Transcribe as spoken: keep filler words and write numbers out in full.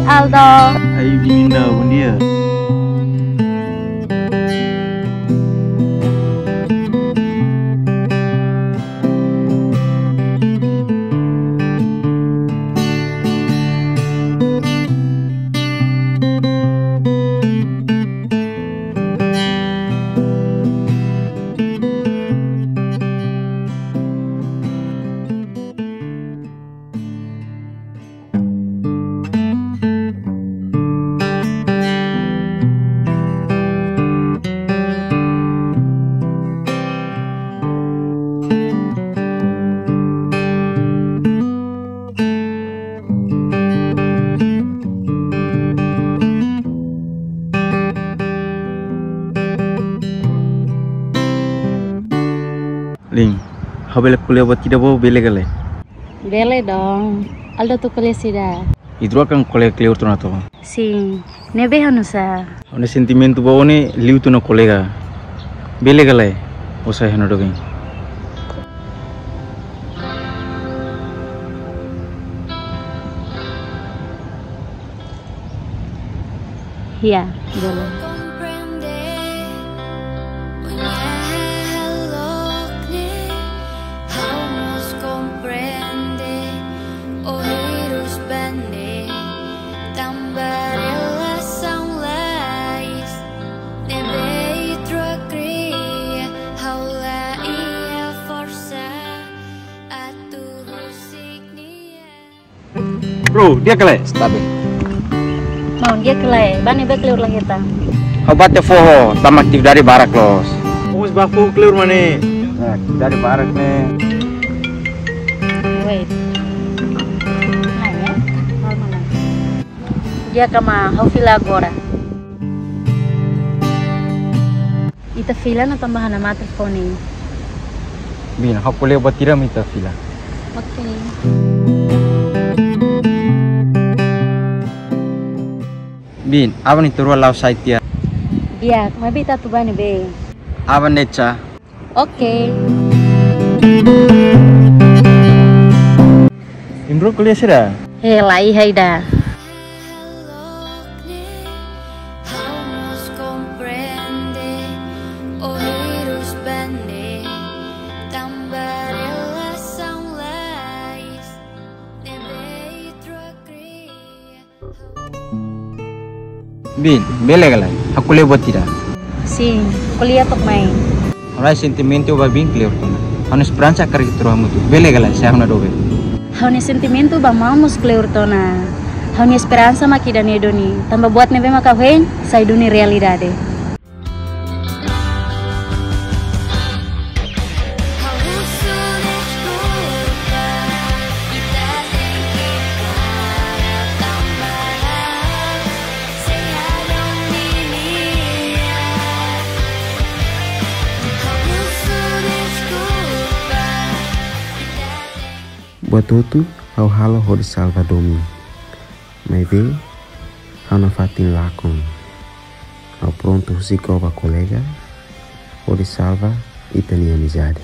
Aldo. Hai, Bininda, bom dia. Lin, ha'u bele ko'alia buat ida ba ó, bele ka lae? Bele dong. Aldo atu ko'alia saida? Ita rua kan kolega kleur tiha ona to? Sin. Ne'ebé ha'u nusá? Ha'u-nia sentimentu ba ó ne'e liu tiha ona kolega. Bele ka lae? Ó sai ha'u-nia doben. Ya, bele. Bro, di'ak ka lae? Stabil. Maun, di'ak ka lae? Bá ne'ebé kleur la hetan? Ha'u bá tiha foho, tanba atividade barak loos. Ó mós bá foho kleur mak ne'e? Ya, atividade barak ne'e. Wait. Nanya, normal. Di'ak ka maun, ha'u fila agora. Ita fila ona tanba ha'u-nia mate fó ne'e. Bin, ha'u ko'alia buat ida mak ita fila. Oke. Bin, aban ita rua la'o sai tiha. Di'ak, maibé ita atu bá ne'ebé? Aban de'it sá. Oke. Imi rua ko'alia saida? Hela, iha ida. Bin, bele ka lae? Ha'u ko'alia buat ida. Sin, ko'alia took mai. Ha'u-nia sentimentu ba Bin kleur tiha ona. Ha'u-nia esperansa karik ita rua hamutuk. Bele ka lae, sai ha'u-nia doben. Ha'u-nia sentimentu ba maun mós kleur tiha ona. Ha'u-nia esperansa mak ida-ne'e duni. Tanba buat ne'ebé mak ha'u hein, sai duni realidade. Buat hotu ha'u halo hodi salva domin. Maibé, ha'u nafatin lakon. Ha'u prontu husik ó ba kolega, hodi salva ita-nia amizade.